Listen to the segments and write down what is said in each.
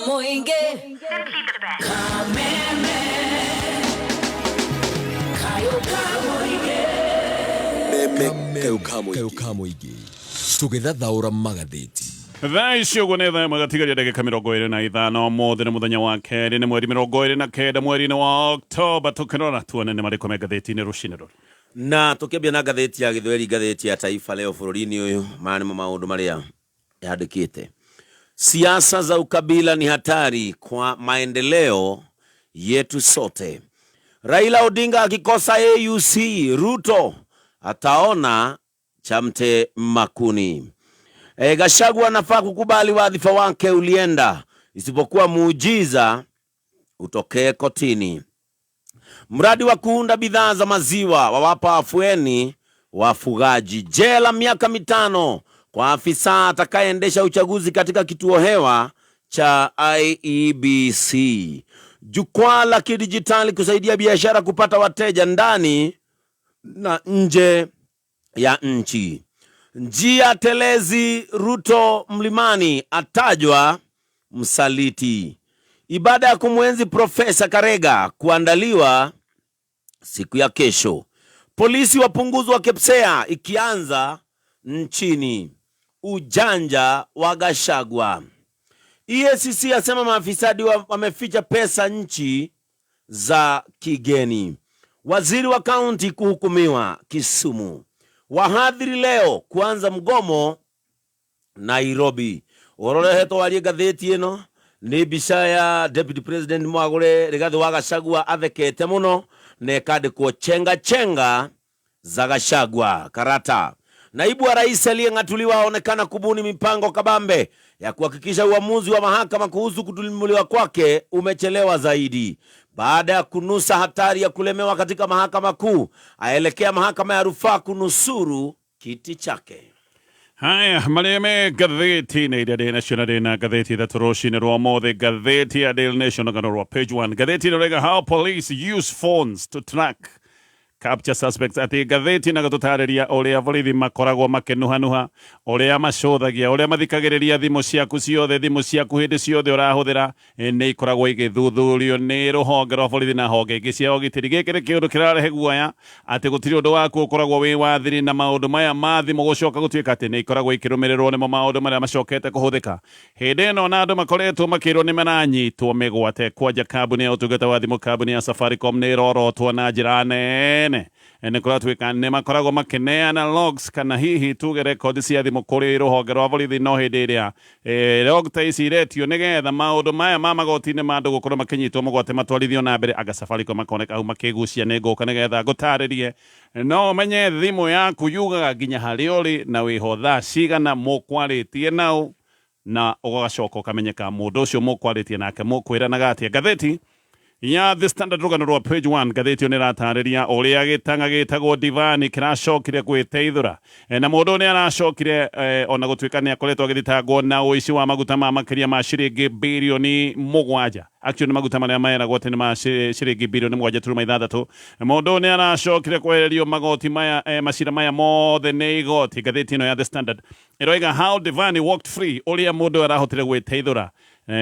Mũingĩ. Kameme. Kayũ ka mũingĩ. Meme kayũ ka mũingĩ tũgĩthathaũra magathĩti. Thaa ici ũguo nĩ thaa ĩmwe gatigaria ndagĩka 25. Ũmũthĩ nĩ mũthenya wa kerĩ, nĩ mweri 29 mweri-inĩ wa Oktoba. Tũkĩrora tuone nĩ marĩkũ me ngathĩti-inĩ rũcinĩ rũrũ. Na tũkĩambia na ngathĩti ya Gĩthweri, ngathĩti ya Taifa Leo bũrũri-inĩ ũyũ, maya nĩmo maũndũ marĩa yandĩkĩte. Siasa za ukabila ni hatari kwa maendeleo yetu sote. Raila Odinga akikosa AUC, Ruto ataona chamte makuni. Gachagua anafaa kukubali wadhifa wake ulienda, isipokuwa muujiza utokee kotini. Mradi wa kuunda bidhaa za maziwa wawapa afueni wafugaji. Jela miaka 5 kwa afisa atakayeendesha uchaguzi katika kituo hewa cha IEBC. Jukwaa la kidijitali kusaidia biashara kupata wateja ndani na nje ya nchi. Njia telezi Ruto Mlimani atajwa msaliti. Ibada ya kumwenzi Profesa Karega kuandaliwa siku ya kesho. Polisi wapunguzwa KEPSEA ikianza nchini. Ujanja wa Gachagua. EACC asema maafisadi wameficha pesa nchi za kigeni. Waziri wa kaunti kuhukumiwa Kisumu. Wahadhiri leo kuanza mgomo Nairobi. Ũhoro ũrĩa ũhetwo warie ngathĩti ĩno nĩ mbica ya Deputy President Mwagũre Rigathĩ wa Gachagua athekete mũno na ĩkandĩkwo chenga chenga za Gachagua karata. Naibu wa rais aliyeng'atuliwa aonekana kubuni mipango kabambe ya kuhakikisha uamuzi wa mahakama kuhusu kutumuliwa kwake umechelewa zaidi. Baada ya kunusa hatari ya kulemewa katika mahakama kuu, aelekea mahakama ya rufaa kunusuru kiti chake. Haya marĩa me ngathĩti-inĩ iria ndĩ nacio, na ndĩ na ngathĩti ithatũ rũcinĩ rwa ũmũthĩ. Ngathĩti ya Daily Nation, rũgano rwa page 1, ngathĩti ĩno rĩga "How police use phones to track, capture suspects", atĩ ngathĩti na gũtũtarĩria ũrĩa borithi makoragwo makĩnuhanuha, ũrĩa macũthagia, ũrĩa mathikagĩrĩria thimũ ciaku ciothe. Thimũ ciaku hĩndĩ ciothe ũrahũthĩra nĩ ikoragwo igĩthuthurio nĩ rũhonge rwa borithi na honge ingĩ cia ũgitĩri. Gĩkĩ nĩ kĩũndũ kĩrarehe guoya atĩ gũtirĩ ũndũ waku ũkoragwo wĩ wa thiri, na maũndũ maya ma thimũ gũcoka gũtuĩka atĩ nĩ ikoragwo ikĩrũmĩrĩrwo nĩmo maũndũ marĩa macokete kũhũthĩka hĩndĩ ĩno, na andũ makoretwo makĩrwo nĩ maranyitwo mĩgwate. Kwanja kambuni ya ũtungata wa thimũ, kambuni ya Safaricom, nĩ ĩrorotwo na njĩra nene. Nĩ kũratuĩka nĩ makoragwo makĩneana logs, kana hihi tuge record cia thimũ, kũrĩ rũhonge rwa borithi, no hĩndĩ ĩrĩa log ta ici iretio nĩgetha maũndũ maya ma magoti-inĩ ma andũ gũkorwo makĩnyitwo mũgwate matwarithio na mbere, anga Safaricom makoneka hau makĩgucia. Nĩ ngũka nĩgetha ngũtarĩrie no ũmenye thimũ yaku yugaga nginya harĩa ũrĩ na wĩho thaa cigana mũkwarĩtie nao, na ũgacoka ũkamenyeka mũndũ ũcio mũkwarĩtie nake mũkwĩranaga atĩa. Ngathĩti ya The Standard, rũgano rwa page 1, ngathĩti ĩyo nĩ ĩratarĩria ũrĩa gĩtang'a gĩtagwo Divani kĩracokire gwĩteithũra. Na mũndũ ũyũ nĩ aracokire ona gũtuĩka nĩ akoretwo agĩthitangwo na ũici wa maguta ma makĩria ma ciringi birioni 7. Actually, nĩ maguta marĩa meragwo atĩ nĩ ma ciringi birioni 7.6. Mũndũ ũyũ nĩ aracokire kwehererio magoti maya, macira maya mothe nĩ igoti. Ngathĩti ĩno ya The Standard ĩroiga "How Divani walked free", ũrĩa mũndũ ũyũ arahotire gwĩteithũra.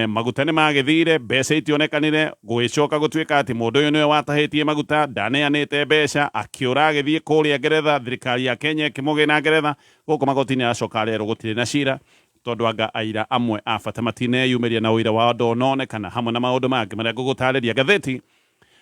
Maguta nĩ magĩthire, mbeca itionekanire. Gũgĩcoka gũtuĩka atĩ mũndũ ũyũ nĩwe watahĩtie maguta, ndaneanĩte mbeca, akĩũra agĩthiĩ kũrĩa Ngeretha. Thirikari ya Kenya ĩkĩmũgĩra Ngeretha. Gũkũ magoti-inĩ aracoka arerwo gũtirĩ na cira, tondũ anga aira amwe a bata matineyumĩria na ũira wao ndononekana, hamwe na maũndũ mangĩ marĩa ngũgũtarĩria. Ngathĩti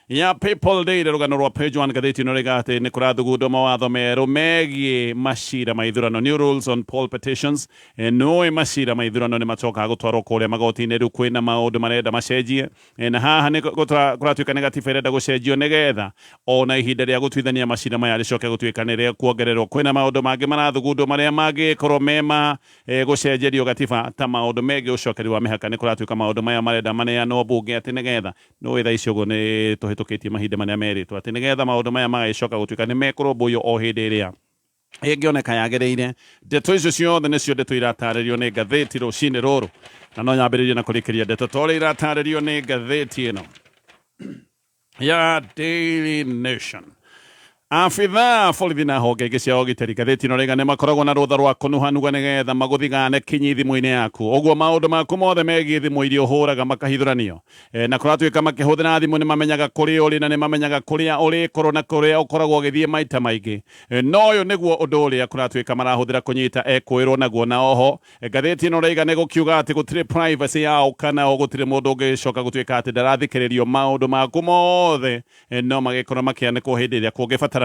ya People Daily, rũgano rwa page 1, ngathĩti ĩno rĩga atĩ nĩ kũrathugundwo mawatho merũ megiĩ macira ma ithurano, new rules on poll petitions. Nũĩ macira ma ithurano nĩ macokaga gũtwarwo kũrĩa magoti-inĩ. Rĩu kwĩna maũndũ marenda macenjie. Na haha nĩ kũratuĩka nĩ gatiba ĩrenda gũcenjio nĩgetha ona ihinda rĩa gũtuithania macira maya rĩcoke gũtuĩka nĩ rĩa kuongererwo. Kwĩna maũndũ mangĩ marathugundwo marĩa mangĩkorwo mema gũcenjerio gatiba, ta maũndũ megiĩ ũcokeri wa mĩhaka. Nĩ kũratuĩka maũndũ maya marenda maneanwo mbunge, atĩ nĩgetha nĩũĩ thaa ici ũguo nĩ tũhĩtũkĩtie mahinda marĩa merĩtwo, atĩ nĩgetha maũndũ maya magagĩcoka gũtuĩka nĩ mekũrũmbũiyo o hĩndĩ ĩrĩa ĩngĩoneka yagĩrĩire. Ndeto icio ciothe nĩcio ndeto iratarĩrio nĩ ngathĩti rũcinĩ rũrũ, na no nyambĩrĩrie na kũrĩkĩria ndeto ta ũrĩa iratarĩrio nĩ ngathĩti ĩno ya Daily Nation. Abithaa borithi na honge ingĩ cia ũgitĩri ngathĩti ĩno rĩga nĩ makoragwo na rũtha rwa kũnuhanuga nĩgetha magũthigane kinyi thimũ-inĩ yaku ũguo maũndũ maku mothe megiĩ thimũ iria ũhũraga makahithũranio e, na kũratuĩka makĩhũthĩra thimũ nĩ mamenyaga kũrĩa ũrĩ na nĩ mamenyaga kũrĩa ũrĩkorwo na kũrĩa ũkoragwo ũgĩthiĩ maita maingĩ e, no ũyũ nĩguo ũndũ ũrĩa kũratuĩka marahũthĩra kũnyita ekũĩrwo naguo na oho e, ngathĩti ĩno raiga nĩ gũkiuga atĩ gũtirĩ privacy yao kana o gũtirĩ mũndũ ũngĩcoka gũtuĩka atĩ ndarathikĩrĩrio maũndũ maku mothe no magĩkorwo makĩanĩkwo hĩndĩ ĩrĩa kũngĩbatarania.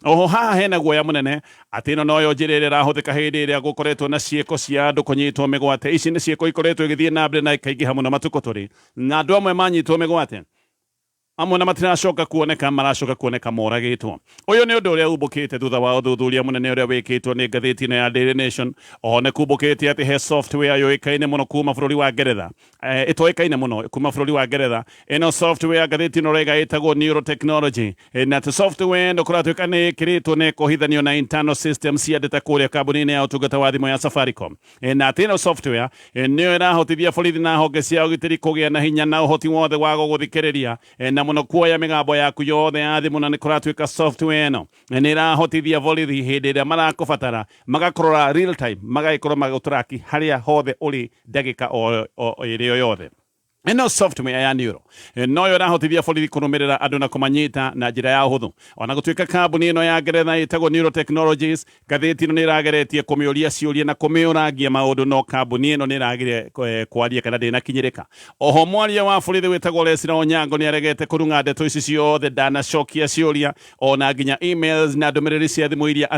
Oho haha hena guoya mũnene atĩ ĩno noyo njĩra ĩrĩa ĩrahũthĩka hĩndĩ ĩrĩa gũkoretwo na ciĩko cia andũ kũnyitwo mĩgwate. Ici nĩ ciĩko ikoretwo igĩthiĩ na mbere na ikaingĩha mũno matukũ tũrĩ, na andũ amwe manyitwo mĩgwate amwe na matiracoka kuoneka, maracoka kuoneka moragĩtwo. Ũyũ nĩ ũndũ ũrĩa umbũkĩte thutha wa ũthuthuria mũnene ũrĩa wĩkĩtwo nĩ ngathĩti ĩno ya Daily Nation. Oho nĩ kumbũkĩte atĩ he software yũĩkaine mũno kuma bũrũri wa Ngeretha ĩtoĩkaine mũno kuma bũrũri wa Ngeretha. Ĩno software ngathĩti ĩno raiga ĩtagwo neurotechnology, na atĩ software ĩno kũratuĩka nĩ ĩkĩrĩtwo na ĩkohithanio na internal system cia ndeta kũrĩa kambuni-inĩ ya ũtungata wa thimũ ya Safaricom, na atĩ ĩno software nĩyo ĩrahotithia borithi na honge cia ũgitĩri kũgĩa na hinya na ũhoti wothe wa gũgũthikĩrĩria, na mũno kuoya mĩgambo yaku yothe ya thimũ, na nĩ kũratuĩka software ĩno nĩ ĩrahotithia borithi hĩndĩ ĩrĩa marakũbatara magakũrora real time, magagĩkorwo magũtraki harĩa hothe ũrĩ ndagĩka o ĩrĩa yothe. Ĩno software ya Neuro noyo ĩrahotithia borithi kũrũmĩrĩra andũ na kũmanyita na njĩra ya ũhũthũ. Ona gũtuĩka kambuni ĩno ya Ngeretha ĩtagwo Neuro Technologies, ngathĩti ĩno nĩ ĩrageretie kũmĩũria ciũria na kũmĩũrangia maũndũ, no kambuni ĩno nĩ ĩragire kwaria kana ndĩnakinyĩrĩka. Oho mwaria wa borithi wĩtagwo Leslie Onyango nĩ aregete kũrung'a ndeto ici ciothe, ndanacokia ciũria ona nginya emails na ndũmĩrĩri cia thimũ iria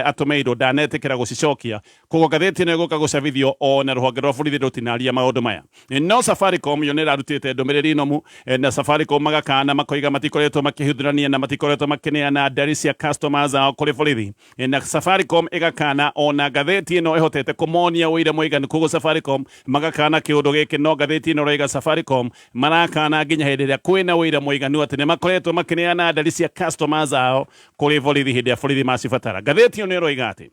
atũmĩirwo ndanetĩkĩra gũcicokia. Koguo ngathĩti ĩno ĩgũka gũcabithio ona rũhonge rwa borithi rũtinaria maũndũ maya. No Safaricom yo nĩ ĩrarutĩte ndũmĩrĩri nomu, na Safaricom magakana makoiga matikoretwo makĩhithũrania na matikoretwo makĩneana ndari cia customers ao kũrĩ borithi, na Safaricom ĩgakana ona ngathĩti ĩno ĩhotete kũmonia ũira mũiganu. Koguo Safaricom magakana kĩũndũ gĩkĩ, no ngathĩti ĩno ĩroiga Safaricom marakana nginya hĩndĩ ĩrĩa kwĩna ũira mũiganu atĩ nĩ makoretwo makĩneana ndari cia customers ao kũrĩ borithi hĩndĩ ĩrĩa borithi macibatara. Ngathĩti ĩyo nĩ ĩroiga atĩ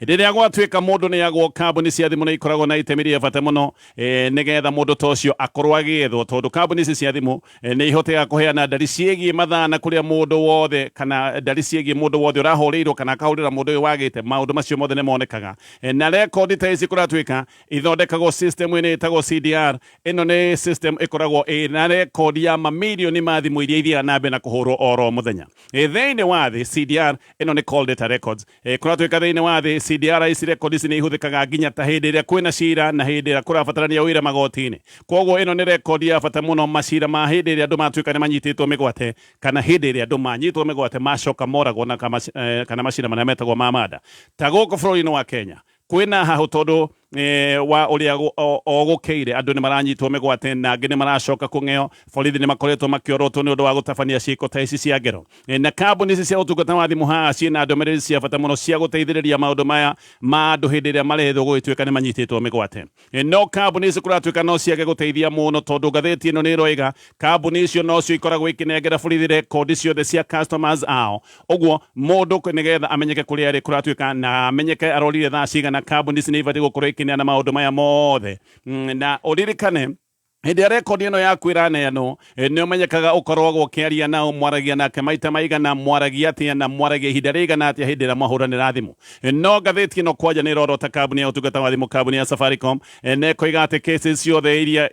hĩndĩ ĩrĩa gwatuĩka mũndũ nĩ agwo, kambuni cia thimũ nĩ ikoragwo na itemi rĩa bata mũno nĩgetha mũndũ ta ũcio akorwo agĩethwo, tondũ kambuni ici cia thimũ nĩ ihotaga kũheana ndari ciĩgiĩ mathaa na kũrĩa mũndũ wothe, kana ndari ciĩgiĩ mũndũ wothe ũrahũrĩirwo kana akahũrĩra mũndũ ũyũ wagĩte. Maũndũ macio mothe nĩ monekaga, na rekondi ta ici kũratuĩka ithondekagwo system-inĩ ĩtagwo CDR. Ĩno nĩ system ĩkoragwo ĩna rekondi ya mamirioni ma thimũ iria ithiaga na mbere na kũhũrwo oro mũthenya thĩinĩ wa thĩ. CDR ĩno nĩ call data records. Kũratuĩka thĩinĩ wa thĩ CDR ici, rekondi ici nĩ ihũthĩkaga nginya ta hĩndĩ ĩrĩa kwĩna cira na hĩndĩ ĩrĩa kũrabatarania ũira magoti-inĩ. Koguo ĩno nĩ rekondi ya bata mũno macira ma hĩndĩ ĩrĩa andũ matuĩka nĩ manyitĩtwo mĩgwate, kana hĩndĩ ĩrĩa andũ manyitwo mĩgwate macoka moragwo, na kana macira marĩa metagwo ma manda. Ta gũkũ bũrũri-inĩ wa Kenya kwĩna hahũ tondũ wa ũrĩa o gũkĩire andũ nĩ maranyitwo mĩgwate na angĩ nĩ maracoka kũng'eo. Borithi nĩ makoretwo makĩorotwo nĩ ũndũ wa gũtabania ciĩko ta ici cia ngero, na kambuni ici cia ũtungata wa thimũ haha ciĩna ndũmĩrĩri cia bata mũno cia gũteithĩrĩria maũndũ maya ma andũ hĩndĩ ĩrĩa marethwo gũgĩtuĩka nĩ manyitĩtwo mĩgwate. No kambuni ici kũratuĩka no ciage gũteithia mũno, tondũ ngathĩti ĩno nĩ ĩroiga kambuni icio nocio ikoragwo ikĩnengera borithi rekondi ciothe cia customers ao. Ũguo mũndũ nĩgetha amenyeke kũrĩa arĩ, kũratuĩka na amenyeke arorire thaa cigana, kambuni ici nĩ ibatiĩ gũkorwo ikĩneana maũndũ maya mothe. Na ũririkane hĩndĩ ya rekondi ĩno yaku ĩraneanwo, nĩ ũmenyekaga ũkoragwo ũkĩaria nao, mwaragia nake maita maigana, mwaragia atĩa, na mwaragia ihinda rĩigana atĩa hĩndĩ ĩrĩa mwahũranĩra thimũ. No ngathĩti ĩno kwanja nĩ ĩrorota kambuni ya ũtungata wa thimũ, kambuni ya Safaricom, na ĩkoiga atĩ cases ciothe iria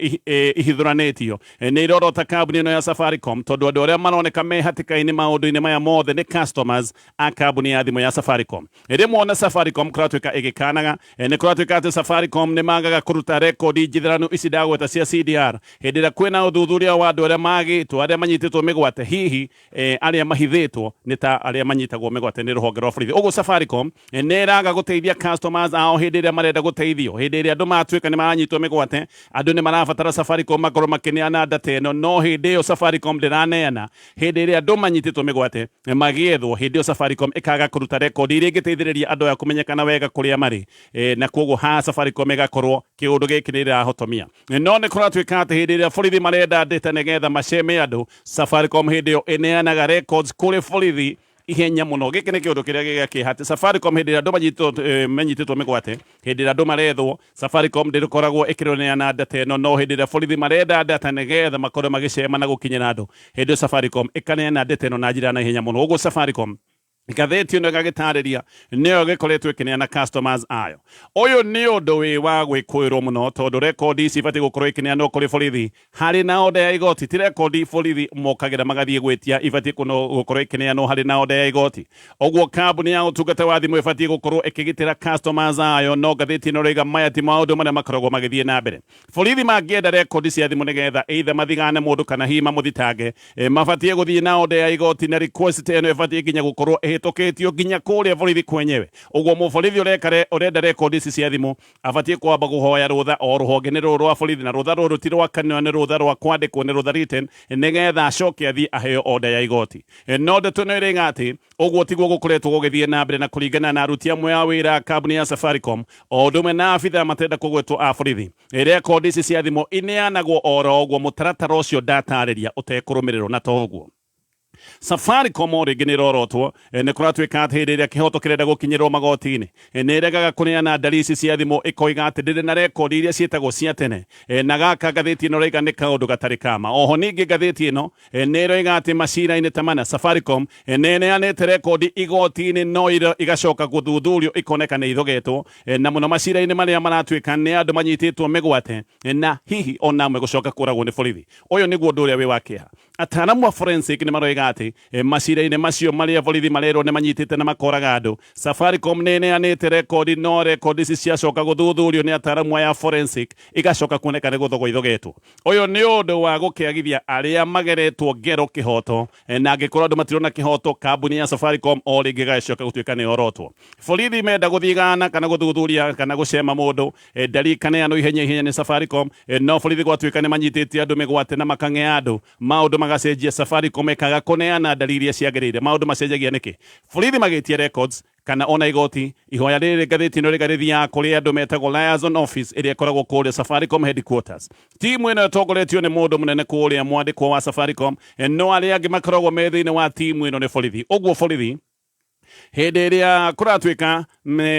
ihithũranĩtio nĩ irorota kambuni ĩno ya Safaricom, tondũ andũ arĩa maroneka me hatĩka-inĩ maũndũ-inĩ maya mothe nĩ customers a kambuni ya thimũ ya Safaricom. Rĩmwe ona Safaricom kũratuĩka ĩgĩkanaga, nĩ kũratuĩka atĩ Safaricom nĩ magaga kũruta rekondi njithĩranu ici ndagweta cia CDR hĩndĩ ĩrĩa kwĩna ũthuthuria wa andũ arĩa magĩtwo, arĩa manyitĩtwo mĩgwate, hihi arĩa mahithĩtwo nĩ ta arĩa manyitagwo mĩgwate nĩ rũhonge rwa borithi. Ũguo Safaricom nĩ ĩraga gũteithia customers ao hĩndĩ ĩrĩa marenda gũteithio. Hĩndĩ ĩrĩa andũ matuĩka nĩ maranyitwo mĩgwate, andũ nĩ marabatara Safaricom makorwo makĩneana data ĩno, no hĩndĩ ĩyo Safaricom ndĩraneana. Hĩndĩ ĩrĩa andũ manyitĩtwo mĩgwate magĩethwo, hĩndĩ ĩyo Safaricom ĩkaga kũruta rekondi iria ingĩteithĩrĩria andũ aya kũmenyekana wega kũrĩa marĩ, na kwoguo haha Safaricom ĩgakorwo kĩũndũ gĩkĩ nĩ ĩrahotomia. No nĩ kũratuĩka atĩ hĩndĩ ĩrĩa borithi marenda data nĩgetha maceme andũ, Safaricom hĩndĩ ĩyo ĩneanaga records kũrĩ borithi. Ihenya mũno. Gĩkĩ nĩ kĩũndũ kĩrĩa gĩa kĩeha atĩ Safaricom hĩndĩ ĩrĩa andũ manyitĩtwo mĩgwate, hĩndĩ ĩrĩa andũ marethwo, Safaricom ndĩkoragwo ĩkĩroneana data ĩno, no hĩndĩ ĩrĩa borithi marenda data nĩgetha makorwo magĩcema na gũkinyĩra andũ, hĩndĩ ĩyo Safaricom ĩkaneana data ĩno na njĩra ya naihenya mũno. Ũguo Safaricom, ngathĩti ĩno ĩgagĩtarĩria, nĩyo ĩgĩkoretwo ĩkĩneana customers ayo. Ũyũ nĩ ũndũ wĩ wa gwĩkũĩrwo mũno, tondũ rekondi ici ibatiĩ gũkorwo ikĩneanwo kũrĩ borithi harĩ na oda ya igoti. Ti rekondi borithi mokagĩra magathiĩ gwĩtia, ibatiĩ gũkorwo ĩkĩneanwo harĩ na oda ya igoti. Ũguo kambuni ya ũtungata wa thimũ ĩbatiĩ gũkorwo ĩkĩgitĩra customers ayo, no ngathĩti ĩno ĩroiga maya ti maũndũ marĩa makoragwo magĩthiĩ na mbere. Borithi mangĩenda rekondi cia thimũ nĩgetha either mathigane mũndũ kana hihi mamũthitange, mabatiĩ gũthiĩ na oda ya igoti, na request ĩno ĩbatiĩ nginya gũkorwo ĩhĩtũkĩtio nginya kũrĩa borithi kwenyewe. Ũguo mũborithi ũrenda rekondi ici cia thimũ abatiĩ kwamba kũhoya rũtha o rũhonge nĩ rũrũ rwa borithi, na rũtha rũrũ ti rwa kanua, nĩ rũtha rwa kwandĩkwo, nĩ rũtha written, nĩgetha acoke athiĩ aheo oda ya igoti. No ndeto ĩno ĩrĩga atĩ ũguo tiguo gũkoretwo gũgĩthiĩ na mbere, na kũringana na aruti amwe a wĩra a kambuni ya Safaricom o ũndũ ũmwe na abithaa matenda kũgwetwo a borithi, rekondi ici cia thimũ ineanagwo oro ũguo mũtaratara ũcio ndatarĩria ũtekũrũmĩrĩrwo. Na to ũguo, Safaricom o rĩngĩ nĩ ĩrorotwo. Nĩ kũratuĩka atĩ hĩndĩ ĩrĩa kĩhoto kĩrenda gũkinyĩrwo magoti-inĩ, nĩ ĩregaga kũneana ndari ici cia thimũ, ĩkoiga atĩ ndĩrĩ na rekondi iria ciĩtagwo cia tene. Na gaka ngathĩti ĩno ĩroiga nĩ kaũndũ gatarĩ kama. Oho ningĩ ngathĩti ĩno nĩ ĩroiga atĩ macira-inĩ ta mana, Safaricom nĩ ĩneanĩte rekondi igoti-inĩ, no igacoka gũthuthurio ikoneka nĩ ithogetwo, na mũno macira-inĩ marĩa maratuĩka nĩ andũ manyitĩtwo mĩgwate na hihi ona amwe gũcoka kũragwo nĩ borithi. Ũyũ nĩguo ũndũ ũrĩa wĩ wa kĩeha. Ataaramu a forensic nĩ maroiga atĩ macira-inĩ macio marĩa borithi marerwo nĩ manyitĩte na makoraga andũ, Safaricom nĩ ĩneanĩte rekondi, no rekondi ici ciacoka gũthuthurio nĩ ataaramu aya a forensic igacoka kuoneka nĩ gũthogwo ithogetwo. Ũyũ nĩ ũndũ wa gũkĩagithia arĩa mageretwo ngero kĩhoto, na angĩkorwo andũ matirona kĩhoto, kambuni ya Safaricom o rĩngĩ ĩgacoka gũtuĩka nĩ yorotwo. Borithi menda gũthigana kana gũthuthuria kana gũcema mũndũ, ndari ikaneanwo ihenya ihenya nĩ Safaricom, no borithi gwatuĩka nĩ manyitĩte andũ mĩgwate na makang'ea andũ, maũndũ magacenjia, Safaricom ĩkaga kũneana ndari iria ciagĩrĩire. Maũndũ macenjagia nĩkĩ? Borithi magĩtia records kana ona igoti, ihoya rĩrĩ, ngathĩti ĩno rĩga, rĩthiaga kũrĩ andũ metagwo liaison office ĩrĩa ĩkoragwo kũrĩa Safaricom headquarters. Timu ĩno ĩtongoretio nĩ mũndũ mũnene kũrĩa mwandĩkwo wa Safaricom, no arĩa angĩ makoragwo me thĩinĩ wa timu ĩno nĩ borithi. Ũguo borithi hĩndĩ ĩrĩa kũratuĩka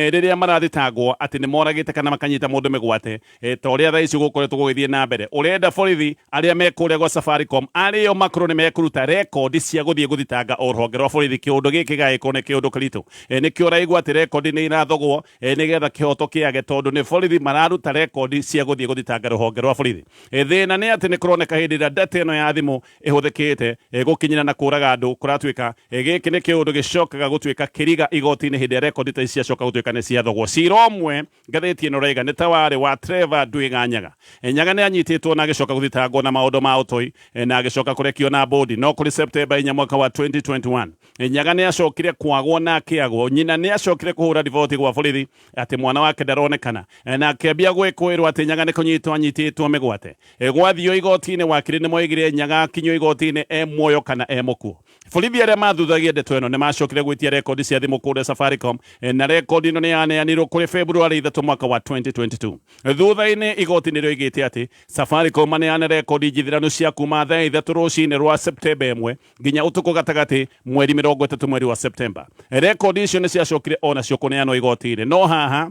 rĩrĩa marathitangwo atĩ nĩ moragĩte kana makanyita mũndũ mĩgwate, ta ũrĩa thaa ici gũkoretwo gũgĩthiĩ na mbere, ũrenda borithi arĩa me kũrĩa gwa Safaricom arĩo makorwo nĩ mekũruta rekondi cia gũthiĩ gũthitanga o rũhonge rwa borithi. Kĩũndũ gĩkĩ gagĩkorwo nĩ kĩũndũ kĩritũ. Nĩkĩo ũraigua atĩ rekondi nĩ irathogwo nĩgetha kĩhoto kĩage, tondũ nĩ borithi mararuta rekondi cia gũthiĩ gũthitanga rũhonge rwa borithi. Thĩna nĩ atĩ nĩ kũroneka hĩndĩ ĩrĩa data ĩno ya thimũ ĩhũthĩkĩte gũkinyĩra na kũraga andũ, kũratuĩka gĩkĩ nĩ kĩũndũ gĩcokaga gũtuĩka kĩriga igoti-inĩ hĩndĩ ĩrĩa rekondi ta ici ciacoka gũtuĩka nĩ ciathogwo. Cira ũmwe ngathĩti ĩno ĩroiga nĩ ta warĩ wa Trevor Ndwiga Nyaga. Nyaga nĩ anyitĩtwo na agĩcoka gũthitangwo na maũndũ ma ũtoi na agĩcoka kũrekio na bũndi. No kũrĩ Septemba 4 mwaka wa 2021, Nyaga nĩ acokire kwagwo na akĩagwo. Nyina nĩ acokire kũhũra riboti gwa borithi atĩ mwana wake ndaronekana, na akĩambia gwĩkũĩrwo atĩ Nyaga nĩ kũnyitwo anyitĩtwo mĩgwate. Gwathio igoti-inĩ, wakiri nĩ moigire Nyaga akinyio igoti-inĩ e muoyo kana e mũkuũ. Borithi arĩa mathuthagia ndeto ĩno nĩ macokire gwĩtia rekondi cia thimũ kũrĩa Safaricom, na rekondi ĩno nĩ yaneanirwo kũrĩ February 3 mwaka wa 2022. Thutha-inĩ igoti nĩ rĩoigĩte atĩ Safaricom maneane rekondi njithiranu cia kuma thaa 3 rũcinĩ rwa Septemba 1 nginya ũtukũ gatagatĩ mweri 30 mweri wa Septemba. Rekondi icio nĩ ciacokire onacio kũneanwo igoti-inĩ, no haha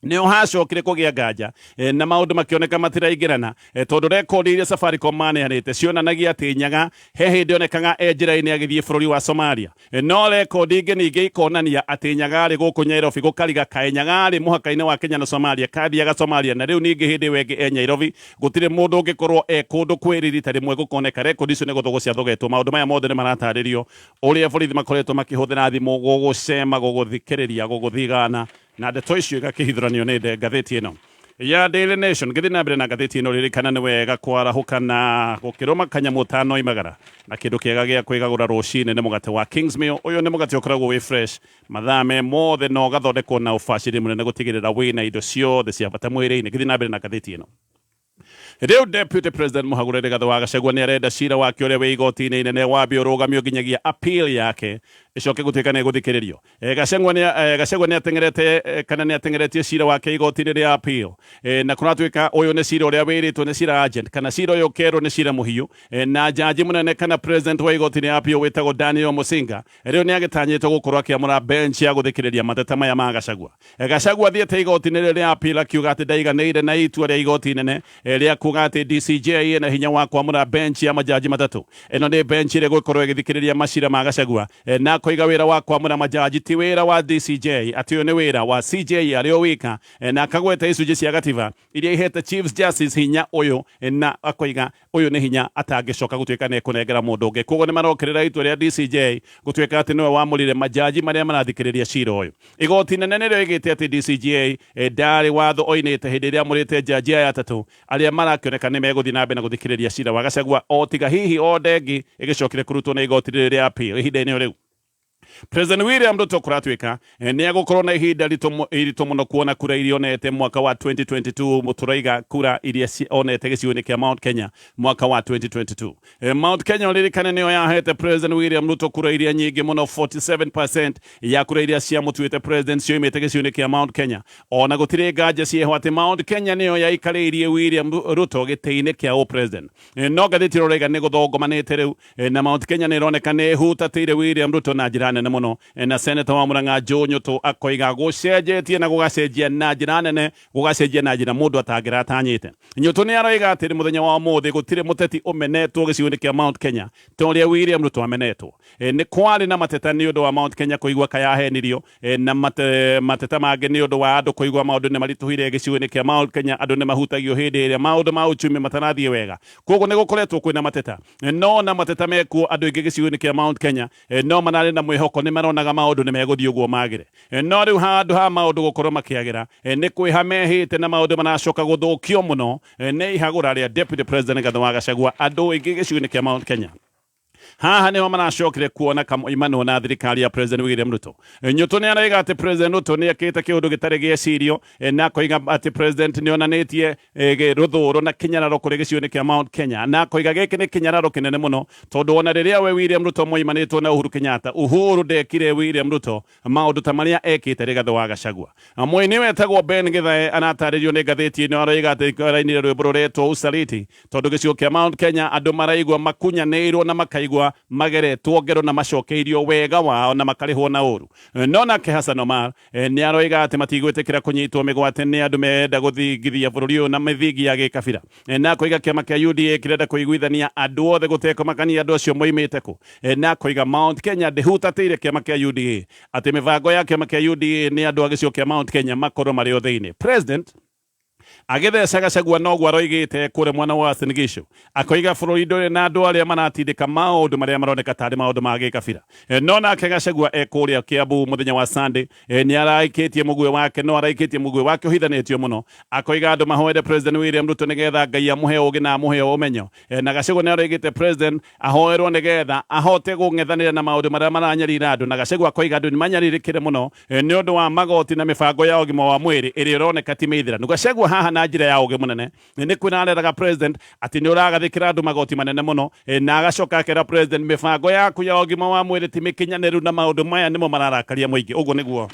nĩho hacokire kũgĩa nganja na maũndũ makĩoneka matiraingĩrana, tondũ rekondi iria Safaricom maneanĩte cionanagia atĩ Nyaga he hĩndĩ onekaga e njĩra-inĩ agĩthiĩ bũrũri wa Somalia, no rekondi ingĩ ningĩ ikonania atĩ Nyaga arĩ gũkũ Nyairobi. Gũkariga kaĩ Nyaga arĩ mũhaka-inĩ wa Kenya na Somalia, kathiaga Somalia, na rĩu ningĩ hĩndĩ ĩyo ĩngĩ e Nyairobi. Gũtirĩ mũndũ ũngĩkorwo e kũndũ kwĩrĩ rita rĩmwe gũkoneka rekondi icio nĩ gũthogwo ciathogetwo. Maũndũ maya mothe nĩ maratarĩrio ũrĩa borithi makoretwo makĩhũthĩra thimũ gũgũcema, gũgũthikĩrĩria, gũgũthigana, na ndeto icio igakĩhithũranio nĩ ngathĩti ĩno ya Daily Nation. Ngĩthiĩ na mbere na ngathĩti ĩno, ririkana nĩ wega kwarahũka na gũkĩrũma kanyamũ ũtanoimagara, na kĩndũ kĩega gĩa kwĩgagũra rũcinĩ nĩ mũgate wa Kingsmill. Ũyũ nĩ mũgate ũkoragwo wĩ fresh mathaa me mothe na ũgathondekwo na ũbacĩrĩri mũnene gũtigĩrĩra wĩna indo ciothe cia bata mwĩrĩ-inĩ. Ngĩthiĩ na mbere na ngathĩti ĩno rĩu, Deputy President Mũhagũre Rigathĩ wa Gachagua nĩ arenda cira wake ũrĩa wĩ igoti-inĩ inene wambe ũrũgamio nginyagia appeal yake. Ĩcoke gũtuĩka nĩ ĩgũthikĩrĩrio. Gachagua nĩ Gachagua nĩ ateng'erete kana nĩ ateng'eretie cira wake igoti-inĩ rĩa appeal, na kũratuĩka ũyũ nĩ cira ũrĩa wĩrĩtwo nĩ cira urgent, kana cira ũyũ ũkerwo nĩ cira mũhiũ, na jaji mũnene kana president wa igoti rĩa appeal wĩtagwo Daniel Musinga rĩu nĩ agĩtanyĩtwo gũkorwo akĩamũra bench ya gũthikĩrĩria mateta maya ma Gachagua. Gachagua athiĩte igoti-inĩ rĩrĩ rĩa appeal akiuga atĩ ndaiganĩire na itua rĩa igoti inene rĩa kuga atĩ DCJ ĩna hinya wa kwamũra bench ya majaji matatũ. Ĩno nĩ bench ĩrĩa ĩgũkorwo ĩgĩthikĩrĩria macira ma Gachagua, na akoiga wĩra wa kwamũra majaji ti wĩra wa DCJ, atĩ ũyũ nĩ wĩra wa CJ arĩ o wika, na akagweta icunjĩ cia gatiba iria ihete Chief Justice hinya ũyũ, na akoiga ũyũ nĩ hinya atangĩcoka gũtuĩka nĩ ekũnengera mũndũ ũngĩ. Koguo nĩ marokĩrĩra itua rĩa DCJ gũtuĩka atĩ nĩwe wamũrire majaji marĩa marathikĩrĩria cira ũyũ. Igoti nene nĩrĩo ĩgĩte atĩ DCJ ndarĩ watho oinĩte hĩndĩ ĩrĩa amũrĩte jaji aya atatũ arĩa marakĩoneka nĩ megũthiĩ na mbere na gũthikĩrĩria cira wa Gachagua, o tiga hihi order ĩngĩ ĩgĩcokire kũrutwo nĩ igoti rĩrĩ rĩa appeal ihinda-inĩ o rĩu. President William Ruto kũratuĩka nĩ egũkorwo na ihinda iritũ mũno kuona kura iria onete mwaka wa 2022. Tũraiga kura iria onete gĩcigo-inĩ kĩa Mount Kenya mwaka wa 2022. Mount Kenya, ũririkane, nĩyo yahete President William Ruto kura iria nyingĩ mũno. 47% ya kura iria ciamũtuĩte president cioimĩte gĩcigo-inĩ kĩa Mount Kenya. Ona gũtirĩ nganja cieho atĩ Mount Kenya nĩyo yaikarĩirie William Ruto gĩtĩ-inĩ kĩa ũ-president. No ngathĩti ĩroraiga nĩ gũthongomanĩte rĩu, na Mount Kenya nĩ ĩroneka nĩ ĩhutatĩire William Ruto na njĩra nene mũno, na seneta wa Murang'a Joe Nyutu akoiga gũcenjetie na gũgacenjia na njĩra nene, gũgacenjia na njĩra mũndũ atangĩratanyĩte. Nyutu nĩ aroiga atĩ mũthenya wa ũmũthĩ gũtirĩ mũteti ũmenetwo gĩcigo-inĩ kĩa Mount Kenya ta ũrĩa William Ruto amenetwo. Nĩ kwarĩ na mateta nĩ ũndũ wa Mount Kenya kũigua kayahenirio, na mateta mangĩ nĩ ũndũ wa andũ kũigua maũndũ nĩ maritũhire gĩcigo-inĩ kĩa Mount Kenya. Andũ nĩ mahutagio hĩndĩ ĩrĩa maũndũ ma uchumi matarathiĩ wega, koguo nĩ gũkoretwo kwĩna mateta. No na mateta mekuo, andũ aingĩ gĩcigo-inĩ kĩa Mount Kenya no mararĩ na mwĩhoko, nĩ maronaga maũndũ nĩ megũthiĩ ũguo magĩre. No rĩu handũ ha maũndũ gũkorwo makĩagĩra, nĩ kwĩha mehĩte na maũndũ maracoka gũthũkio mũno nĩ ihagũra rĩa Deputy President Rigathi wa Gachagua. Andũ aingĩ gĩcigo-inĩ kĩa Mount Kenya haha niho maracokire kuona kamoimano na thirikari ya President William Ruto. Nyutu nĩ araiga atĩ President Ruto nĩ ekĩte kĩũndũ gĩtarĩ gĩecirio, na akoiga atĩ president nĩ onanĩtie rũthũũro na kĩnyararo kũrĩ gĩcigo-inĩ kĩa Mount Kenya, na akoiga gĩkĩ nĩ kĩnyararo kĩnene mũno, tondũ ona rĩrĩa we William Ruto moimanĩtwo na Uhuru Kenyatta, Uhuru ndekire William Ruto maũndũ ta marĩa ekĩte Rigathi wa Gachagua. Mũini wetagwo Ben Githae aratarĩrio nĩ ngathĩti ĩno, aroiga atĩ arainire rwĩmbo rũretwo Usaliti tondũ gĩcigo kĩa Mount Kenya andũ maraigua makunyanĩirwo na makaigua mageretwo ngero na macokeirio wega wao na makarĩhwo na ũru. No nake Hassan Omar nĩ aroiga atĩ matigwĩtĩkĩra kũnyitwo mĩgwate nĩ andũ menda gũthingithia bũrũri ũyũ na mĩthingi ya gĩkabira, na akoiga kĩama kĩa UDA kĩrenda kũiguithania andũ othe gũtekũmakania andũ acio moimĩte kũ, na akoiga Mount Kenya ndĩhutatĩire kĩama kĩa UDA, atĩ mĩbango ya kĩama kĩa UDA nĩ andũ a gĩcigo kĩa Mount Kenya makorwo marĩ o thĩinĩ. President agĩtheca Gachagua noguo aroigĩte kũrĩa mwena wa Uasin Gishu, akoiga bũrũri ndũrĩ na andũ arĩa maratindĩka maũndũ marĩa maroneka tarĩ maũndũ ma gĩkabira. No nake Gachagua e kũrĩa Kiambu mũthenya wa Sunday, nĩ araikĩtie mũguĩ wake, no araikĩtie mũguĩ wake ũhithanĩtio mũno. Akoiga andũ mahoere President William Ruto nĩgetha Ngai amũhe ũgĩ na amũhe ũmenyo, na Gachagua nĩ aroigĩte president ahoerwo nĩgetha ahote kũng'ethanĩra na maũndũ marĩa maranyarira andũ, na Gachagua akoiga andũ nĩ manyarirĩkire mũno nĩ ũndũ wa magoti na mĩbango ya ũgima wa mwĩrĩ ĩrĩa ĩroneka ti mĩithĩranu. Gachagua haha na njĩra ya ũgĩ mũnene nĩ kwĩra areraga president atĩ nĩ ũragathĩkĩra andũ magoti manene mũno, na agacoka akera president mĩbango yaku ya ũgima wa mwĩrĩ ti mĩkinyanĩru na maũndũ maya nĩmo mararakaria mũingĩ. Ũguo nĩguo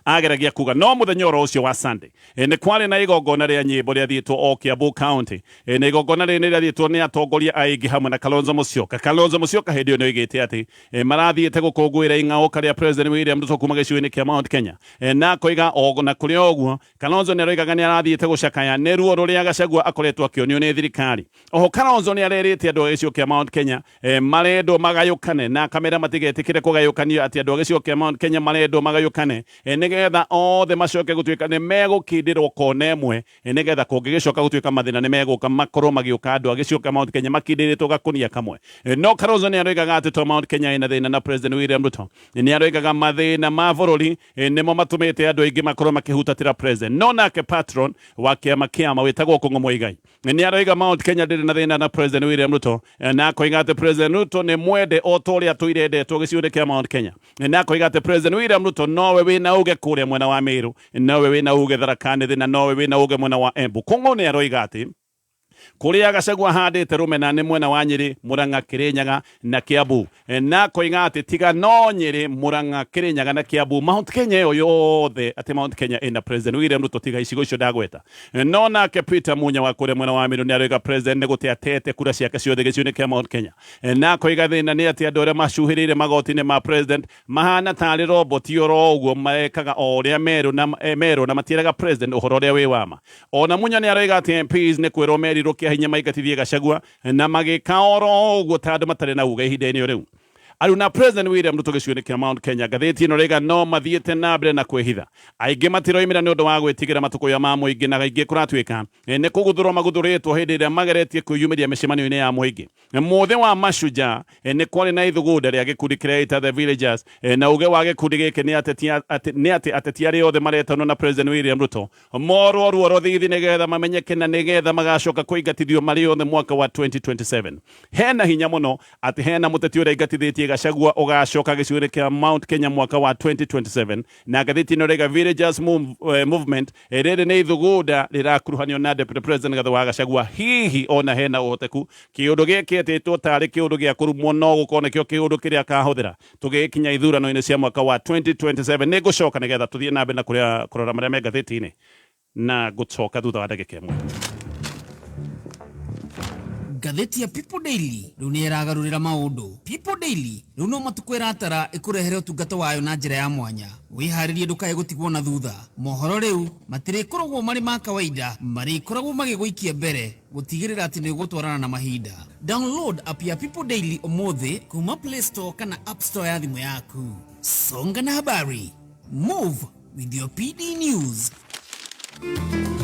ageragia kuga. No muthenya oro ũcio wa Sunday, nĩ kwarĩ na igongona rĩa nyĩmbo rĩathiĩtwo o Kiambu County, na igongona rĩrĩ nĩ rĩathiĩtwo nĩ atongoria aingĩ hamwe na Kalonzo Musyoka. Kalonzo Musyoka hĩndĩ ĩyo nĩ oigĩte atĩ marathiĩte gũkũngũĩra ing'aũka rĩa President William Ruto kuma gĩcigo-inĩ kĩa Mount Kenya, na akoiga o na kũrĩ o ũguo Kalonzo nĩ aroigaga nĩ arathiĩte gũcakaya nĩ ruo rũrĩa Gachagua akoretwo akĩonio nĩ thirikari. Oho Kalonzo nĩ arerĩte andũ a gĩcigo kĩa Mount Kenya marendwo magayũkane, na akamera matigetĩkĩre kũgayũkanio, atĩ andũ a gĩcigo kĩa Mount Kenya marendwo magayũkane, nĩgetha othe macoke gũtuĩka nĩ megũkindĩrwo kona ĩmwe, nĩgetha kũngĩgĩcoka gũtuĩka mathĩna nĩ megũka makorwo magĩũka andũ a gĩcigo kĩa Mount Kenya makindĩrĩtwo gakũnia kamwe. No Kalonzo nĩ aroigaga atĩ to Mount Kenya ĩna thĩna na President William Ruto. Nĩ aroigaga mathĩna ma bũrũri nĩmo matũmĩte andũ aingĩ makorwo makĩhutatĩra president. No nake patron wa kĩama kĩama wĩtagwo Kũng'ũ Muigai nĩ aroiga Mount Kenya ndĩrĩ na thĩna na President William Ruto, na akoiga atĩ President Ruto nĩ mwende o ta ũrĩa atũire endetwo gĩcigo-inĩ kĩa Mount Kenya, na akoiga atĩ President William Ruto nowe wĩna uge kũrĩa mwena wa Meru, nowe wĩna uge Tharaka Nithi, na nowe wĩna uge mwena wa Embu. Kũng'ũ nĩ aroiga atĩ Kũrĩa Gachagua ahandĩte rũmena nĩ mwena wa Nyĩrĩ, Murang'a, Kĩrĩnyaga na Kiambu. Na akoiga atĩ tiga no Nyĩrĩ, Murang'a, Kĩrĩnyaga na Kiambu, Mount Kenya ĩyo yothe atĩ Mount Kenya ĩna President William Ruto tiga icigo icio ndagweta. No nake Peter Munya wa kũrĩa mwena wa Meru nĩaroiga President nĩ gũte atete kura ciake ciothe gĩcigo-inĩ kĩa Mount Kenya. Na akoiga thĩna nĩ atĩ andũ arĩa macuhĩrĩire magoti-inĩ ma President mahana tarĩ roboti oro ũguo mekaga o ũrĩa merwo na merwo na matiĩraga President ũhoro ũrĩa wĩ wa ma. Ona Munya nĩaroiga atĩ MPs nĩ kwĩrwo merirwo kĩa hinya maingatithie Gachagua na magĩka oro ũguo ta andũ matarĩ na uge ihinda-inĩ o rĩu. Arĩ na President William Ruto gĩcigo-inĩ kĩa Mount Kenya, ngathĩti ĩno ĩroiga no mathiĩte na mbere na kwĩhitha. Aingĩ matiroimĩra nĩ ũndũ wa gwĩtigĩra matũkũya ma mũingĩ na aingĩ kũratuĩka nĩ kũguthũrwo maguthũrĩtwo hĩndĩ ĩrĩa mageretie kwĩyumĩria mĩcemanio-inĩ ya mũingĩ. Mũthĩ wa Mashujaa nĩ kwarĩ na ithugunda rĩa gĩkundi kĩreita The Villagers na uge wa gĩkundi gĩkĩ nĩ atĩ ateti arĩa othe maretanwo na President William Ruto morwo ruo rũthithi nĩgetha mamenyeke na nĩgetha magacoka kũingatithio marĩ othe mwaka wa 2027. Hena hinya mũno atĩ hena mũteti ũrĩa aingatithĩtie Gachagua ũgacoka gĩcigo-inĩ kĩa Mount Kenya mwaka wa 2027 na ngathĩti ĩno ĩraiga Villagers Movement rĩrĩ nĩ ithugunda rĩrakuruhanio na Deputy President Gathu wa Gachagua. Hihi ona hena ũhoteku kĩũndũ gĩkĩ etĩtwo tarĩ kĩũndũ gĩa kũrumwo no gũkorwo nĩkĩo kĩũndũ kĩrĩa akahũthĩra tũgĩkinya ithurano-inĩ cia mwaka wa 2027. Nĩ ngũcoka nĩgetha tũthiĩ na mbere na kũrĩa kũrora marĩa me ngathĩti-inĩ na ngũcoka thutha wa ndagĩka ĩmwe. Ngathĩti ya People Daily rĩu nĩ ĩragarũrĩra maũndũ. People Daily rĩu no matukũ ĩratara ĩkũrehere ũtungata wayo na njĩra ya mwanya. Wĩharĩrie ndũkae gũtigwo na thutha. Mohoro rĩu matirĩkoragwo marĩ ma kawaida, marĩkoragwo magĩgũikia mbere gũtigĩrĩra atĩ nĩ ũgũtwarana na mahinda. Download app ya People Daily ũmũthĩ kuma Play Store kana App Store ya thimũ yaku. Songa na habari. Move with your PD News.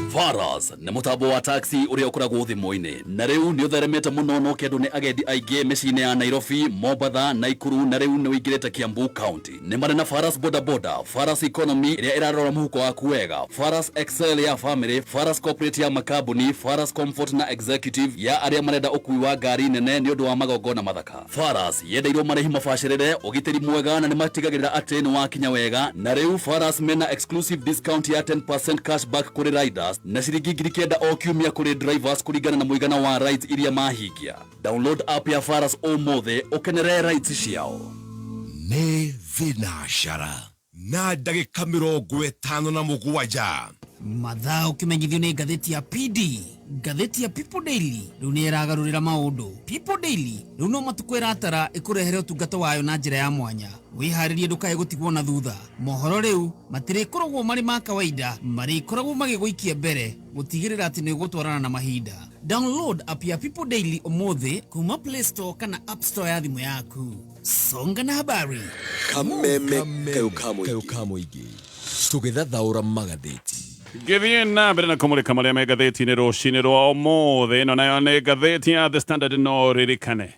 Faras nĩ mũtambo wa taxi ũrĩa ũkoragwo thimũ-inĩ na rĩu nĩ ũtheremete mũno no kĩndũ nĩ agendi aingĩ mĩciĩ-inĩ ya Nairobi, Mombatha, Naikuru na rĩu nĩ ũingĩrĩte Kiambu County. Nĩ marĩ na Faras Boda Boda, Faras Economy ĩrĩa ĩrarora mũhuko waku wega, Faras Excel ya family, Faras Corporate ya makambuni, Faras Comfort na Executive ya arĩa marenda ũkui wa ngari nene nĩ ũndũ wa magongona mathaka. Faras yendeirwo marĩhi mabacĩrĩre, ũgitĩri mwega na nĩ matigagĩrĩra atĩ nĩ wakinya wega. Na rĩu Faras mena exclusive discount ya 10% cashback kũrĩ riders na ciringi 9,000 o kiumia kũrĩ drivers kũringana na mũigana wa rides iria mahingia. Download app ya Faras ũmũthĩ ũkenere rides ciao. Nĩ thinacara na ndagĩka 57. Mathaa ũkĩmenyithio nĩ ngathĩti ya PD. Ngathĩti ya People Daily rĩu nĩ ĩragarũrĩra maũndũ. People Daily rĩu no matukũ ĩratara ĩkũrehere ũtungata wayo na njĩra ya mwanya. Wĩharĩrie ndũkae gũtigwo na thutha. Mohoro rĩu matirĩkoragwo marĩ ma kawaida, marĩkoragwo magĩgũikia mbere gũtigĩrĩra atĩ nĩ ũgũtwarana na mahinda. Download app ya People Daily ũmũthĩ kuma Play Store kana App Store ya thimũ yaku. Songa na habari. Kameme kayo ka mũingĩ tũgĩthathaũra magathĩti. Ngĩthiĩ na mbere na kũmũrĩka marĩa me ngathĩti-inĩ rũcinĩ rwa ũmũthĩ. Ĩno nayo nĩ ngathĩti ya The Standard. No ririkane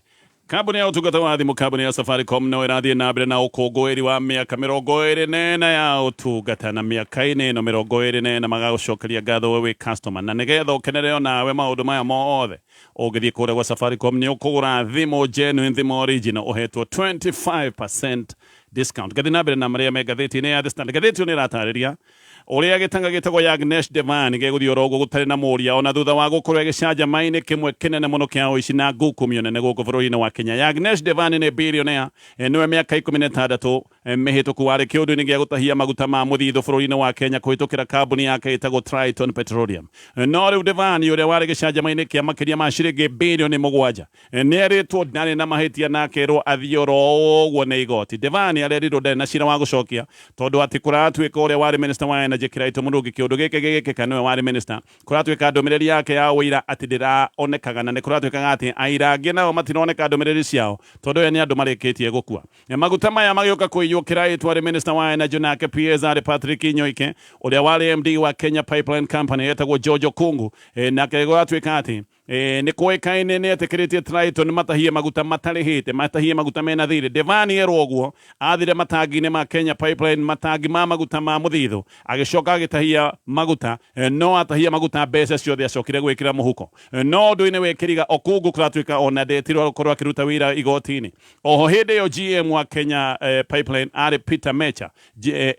kambuni ya ũtungata wa thimũ, kambuni ya Safaricom no ĩrathiĩ na mbere na ũkũngũĩri wa mĩaka 24 ya ũtungata, na mĩaka-inĩ ĩno 24 magagũcokeria ngatho we wĩ customer, na nĩgetha ũkenere onawe maũndũ maya mothe ũngĩthiĩ kũrĩa gwa Safaricom nĩ ũkũgũra thimũ genuine, thimũ original, ũhetwo 25% discount. Ngathiĩ na mbere na marĩa me ngathĩti-inĩ ya The Standard. Ngathĩti ĩyo nĩ ĩratarĩria ũrĩa gĩtanga gĩtagwo Yagnesh Devan gĩgũthiĩ oro ũguo gũtarĩ na mũria ona thutha wa gũkorwo gĩcanjama-inĩ kĩmwe kĩnene mũno kĩa ũici na ngukumio nene gũkũ bũrũri-inĩ wa Kenya. Yagnesh Devan nĩ billionaire, nĩwe mĩaka 16 mĩhĩtũku warĩ kĩũndũ-inĩ gĩa gũtahia maguta ma mũthithũ bũrũri-inĩ wa Kenya kũhĩtũkĩra kambuni yake ĩtagwo Triton Petroleum. No rĩu Devan ũrĩa warĩ gĩcanjama-inĩ kĩa makĩria ma ciringi birioni 7 nĩ erĩtwo ndarĩ na mahĩtia na akerwo athiĩ oro ũguo nĩ igoti. Devan arerirwo ndarĩ na cira wa gũcokia tondũ atĩ kũratuĩka ũrĩa warĩ minister wa energy Kiraito Mũrungi kĩũndũ gĩkĩ gĩgĩkĩka nĩwe warĩ minister, kũratuĩka ndũmĩrĩri yake ya ũira atĩ ndĩraonekaga, na nĩ kũratuĩkaga atĩ aira angĩ nao matironeka ndũmĩrĩri ciao tondũ aya nĩ andũ marĩkĩtie gũkua. Maguta maya magĩũka kũiywo, Kiraito arĩ minister wa energy, nake PS arĩ Patrick Nyoike, ũrĩa warĩ MD wa Kenya Pipeline Company etagwo George Okungu, nake gũgatuĩka atĩ nĩ kũĩkaine nĩ etĩkĩrĩtie Triton matahie maguta matarĩhĩte, matahie maguta mena thirĩ. Devani erwo ũguo athire matangi-inĩ ma Kenya Pipeline matangi ma maguta ma mũthithũ, agĩcoka agĩtahia maguta, no atahia maguta mbeca ciothe acokire gwĩkĩra mũhuko. No ũndũ-inĩ wĩkĩriga Okungu kũratuĩka ona ndetirwo gũkorwo akĩruta wĩra igoti-inĩ. Oho hĩndĩ ĩyo GM wa Kenya Pipeline arĩ Peter Mecha.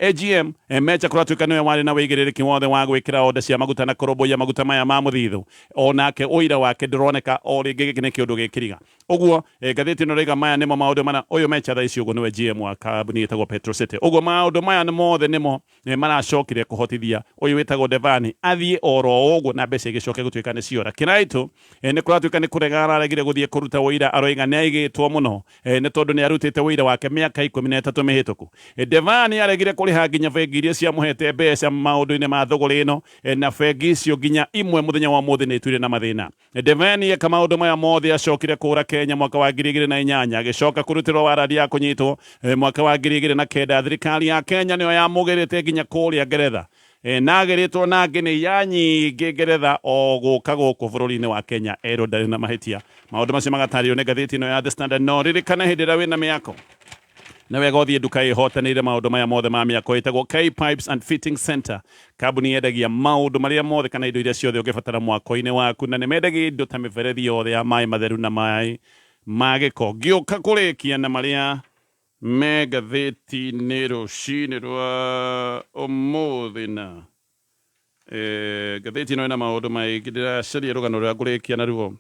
AGM Mecha kũratuĩka nĩwe warĩ na wĩigĩrĩrĩki wothe wa gwĩkĩra order cia maguta na kũrũmbũiya maguta maya ma mũthithũ, onake ũira wake ndũroneka o rĩngĩ. Gĩkĩ nĩ kĩũndũ gĩkĩriga ũguo. Ngathĩti ĩno rĩga maya nĩmo maũndũ mana ũyũ Mecha thaa ici ũguo nĩwe GM wa kambuni ĩtagwo Petrocity. Ũguo maũndũ maya nĩ mothe nĩmo maracokire kũhotithia ũyũ wĩtagwo Devani athiĩ oro ũguo na mbeca igĩcoke gũtuĩka nĩ ciora. Kĩraitũ nĩ kũratuĩka nĩ kũrega araregire gũthiĩ kũruta ũira, aroiga nĩ aigĩtwo mũno nĩ tondũ nĩ arutĩte ũira wake mĩaka 13 mĩhĩtũku. Devani aregire kũrĩha nginya bengi iria ciamũhete mbeca maũndũ-inĩ ma thũgũrĩ ĩno, na bengi icio nginya imwe mũthenya wa ũmũthĩ nĩ ituire na mathĩna. Devani eka maũndũ maya mothe acokire kũra Kenya mwaka wa 2008, agĩcoka kũrutĩrwo warandi ya kũnyitwo mwaka wa 2009. Thirikari ya Kenya nĩyo yamũgĩrĩte nginya kũrĩa Ngeretha, na agĩrĩtwo na nginya nyingĩ Ngeretha o gũka gũkũ bũrũri-inĩ wa Kenya erwo ndarĩ na mahĩtia. Maũndũ macio magatarĩrio nĩ ngathĩti ĩno ya The Standard. No ririkana hĩndĩ ĩrĩa wĩna mĩako nĩ wega ũthiĩ nduka ĩhotanĩire maũndũ maya mothe ma mĩako ĩtagwo K Pipes and Fitting Center, kambuni yendagia maũndũ marĩa mothe kana indo iria ciothe ũngĩbatara mwako-inĩ waku, na nĩ mendagia indo ta mĩberethi yothe ya maĩ matheru na maĩ ma gĩko. Ngĩũka kũrĩkia na marĩa me ngathĩti-inĩ rũcinĩ rwa ũmũthĩ, na ngathĩti ĩno ĩna maũndũ maingĩ, ndĩracaria rũgano rũrĩa ngũrĩkia naruo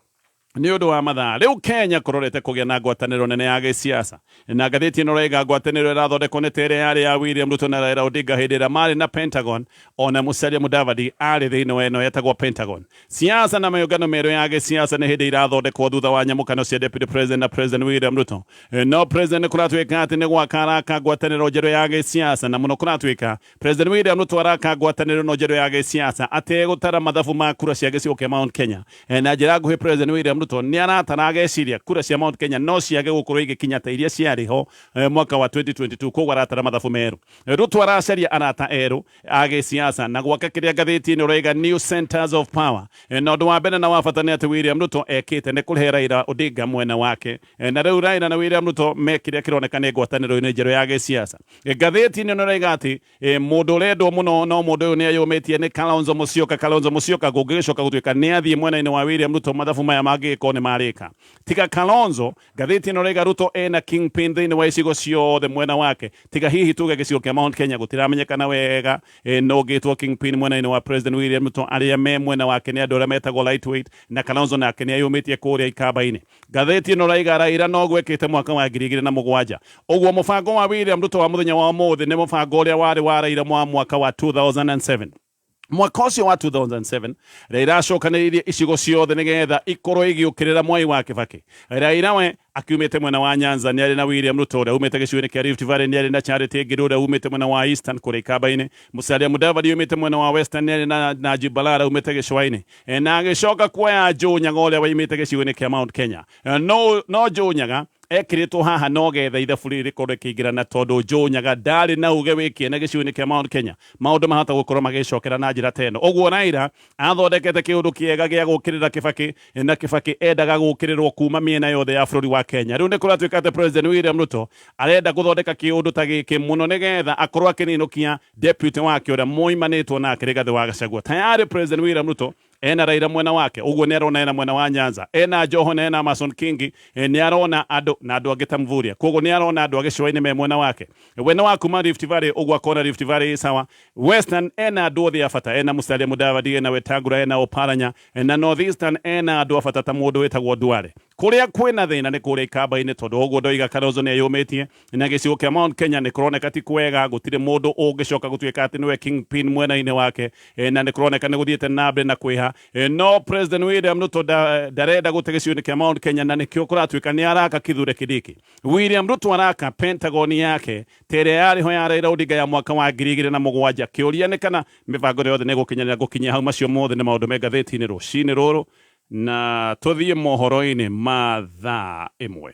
nĩ ũndũ wa mathaa. Rĩu Kenya kũrorete kũgĩa na ngwatanĩro nene ya gĩsiasa, na ngathĩti ĩno raiga ngwatanĩro ĩrathondekwo nĩ ta ĩrĩa yarĩ ya William Ruto na Raila Odinga hĩndĩ ĩrĩa marĩ na Pentagon. Ona Musalia Mudavadi arĩ thĩinĩ wa ĩno yetagwo Pentagon. Siasa na mĩũngano mĩerũ ya gĩsiasa nĩ hĩndĩ irathondekwo thutha wa nyamũkano cia Deputy President na President William Ruto. No President nĩ kũratuĩka atĩ nĩ gwaka araka ngwatanĩro njerũ ya gĩsiasa, na mũno kũratuĩka President William Ruto araka ngwatanĩro no njerũ ya gĩsiasa ategũtara mathabu ma kura cia gĩcigo kĩa Mount Kenya. Na njĩra nguhĩ, President William Ruto nĩ aratara ageciria kura cia Mount Kenya no ciage gũkorwo igĩkinya ta iria ciarĩ ho mwaka wa 2022, koguo aratara mathabu merũ. Ruto aracaria arata erũ a gĩsiasa na gwaka kĩrĩa ngathĩti ĩno ĩroiga new centers of power. Na ũndũ wa mbere na wa bata nĩ atĩ William Ruto ekĩte nĩ kũrehe Raila Odinga mwena wake, na rĩu Raila na William Ruto me kĩrĩa kĩroneka nĩ ngwatanĩro-inĩ njerũ ya gĩsiasa. Ngathĩti ĩno ĩroiga atĩ mũndũ ũrendwo mũno no mũndũ ũyũ nĩ eyũmĩtie nĩ Kalonzo Musyoka. Kalonzo Musyoka kũngĩgĩcoka gũtuĩka nĩ athiĩ mwena-inĩ wa William Ruto, mathabu maya mangĩgĩkorwo nĩ marĩka. Tiga Kalonzo, ngathĩti ĩno ĩroiga Ruto ena kingpin thĩinĩ wa icigo ciothe mwena wake, tiga hihi tuge gĩcigo kĩa Mount Kenya gũtiramenyekana wega no ũngĩtwo kingpin mwena-inĩ wa President William Ruto. Arĩa me mwena wake nĩ andũ arĩa metagwo lightweight, na Kalonzo nake nĩ eyũmĩtie kũrĩa ikamba-inĩ. Ngathĩti ĩno raiga Raila noguo ekĩte mwaka wa 2007. Ũguo mũbango wa William Ruto wa mũthenya wa ũmũthĩ nĩ mũbango ũrĩa warĩ wa Raila wa mwaka wa 2007. Mwaka ũcio wa 2007 Raila acokanĩrĩirie icigo ciothe nĩgetha ikorwo igĩũkĩrĩra Mwai wa Kibaki. Raila we akiumĩte mwena wa Nyanza nĩ arĩ na William Ruto ũrĩa umĩte gĩcigo-inĩ kĩa Rift Valley, nĩ arĩ na Charity Ngilu ũrĩa umĩte mwena wa Eastern kũrĩa ikamba-inĩ, Musalia Mudavadi umĩte mwena wa Western nĩ arĩ na Najib Balala umĩte gĩcũa-inĩ, na agĩcoka kuoya Joe Nyaga ũrĩa waimĩte gĩcigo-inĩ kĩa Mount Kenya. No Joe Nyaga ekĩrĩtwo haha no getha ithabu rĩrĩ rĩkorwo rĩkĩingĩrana, tondũ Joe Nyaga ndarĩ na uge wĩ kĩene gĩcigo-inĩ kĩa Mount Kenya. Maũndũ mahota gũkorwo magĩcokera na njĩra ta ĩno. Ũguo Raila athondekete kĩũndũ kĩega gĩa gũkĩrĩra Kibaki, na Kibaki endaga gũkĩrĩrwo kuma mĩena yothe ya bũrũri wa Kenya. Rĩu nĩ kũratuĩka atĩ President William Ruto arenda gũthondeka kĩũndũ ta gĩkĩ mũno nĩgetha akorwo akĩninũkia deputy wake ũrĩa moimanĩtwo nake Rigathĩ wa Gachagua. Tayari President William Ruto ena Raila mwena wake, ũguo nĩ arona ena mwena wa Nyanza, ena Joho na ena Amason Kingi, nĩ arona andũ na andũ angĩ ta Mvurya, koguo nĩ arona andũ a gĩcũa-inĩ me mwena wake. We nĩ wa kuma Rift Valley, ũguo akona Rift Valley ĩ sawa. Western ena andũ othe a bata, ena Musalia Mudavadi, ena Wetangula, ena Oparanya, na North Eastern ena andũ a bata ta mũndũ wĩtagwo Duale. Kũrĩa kwĩna thĩna nĩ kũrĩa ikamba-inĩ, tondũ ũguo ndoiga Kalonzo nĩ eyũmĩtie, na gĩcigo kĩa Mount Kenya nĩ kũroneka ti kwega, gũtirĩ mũndũ ũngĩcoka gũtuĩka atĩ nĩwe kingpin mwena-inĩ wake, na nĩ kũroneka nĩ gũthiĩte na mbere na kwĩha. No President William Ruto ndarenda gũte gĩcigo-inĩ kĩa Mount Kenya, na nĩkĩo kũratuĩka nĩ araka Kithure Kindiki. William Ruto araka Pentagon yake ta ĩrĩa yarĩ ho ya Raila Odinga ya mwaka wa 2007. Kĩũria nĩ kana mĩbango ĩyo yothe nĩ ĩgũkinyanĩra gũkinyia hau. Macio mothe nĩ maũndũ me ngathĩti-inĩ rũcinĩ rũrũ, na tũthiĩ mohoro-inĩ ma thaa 1.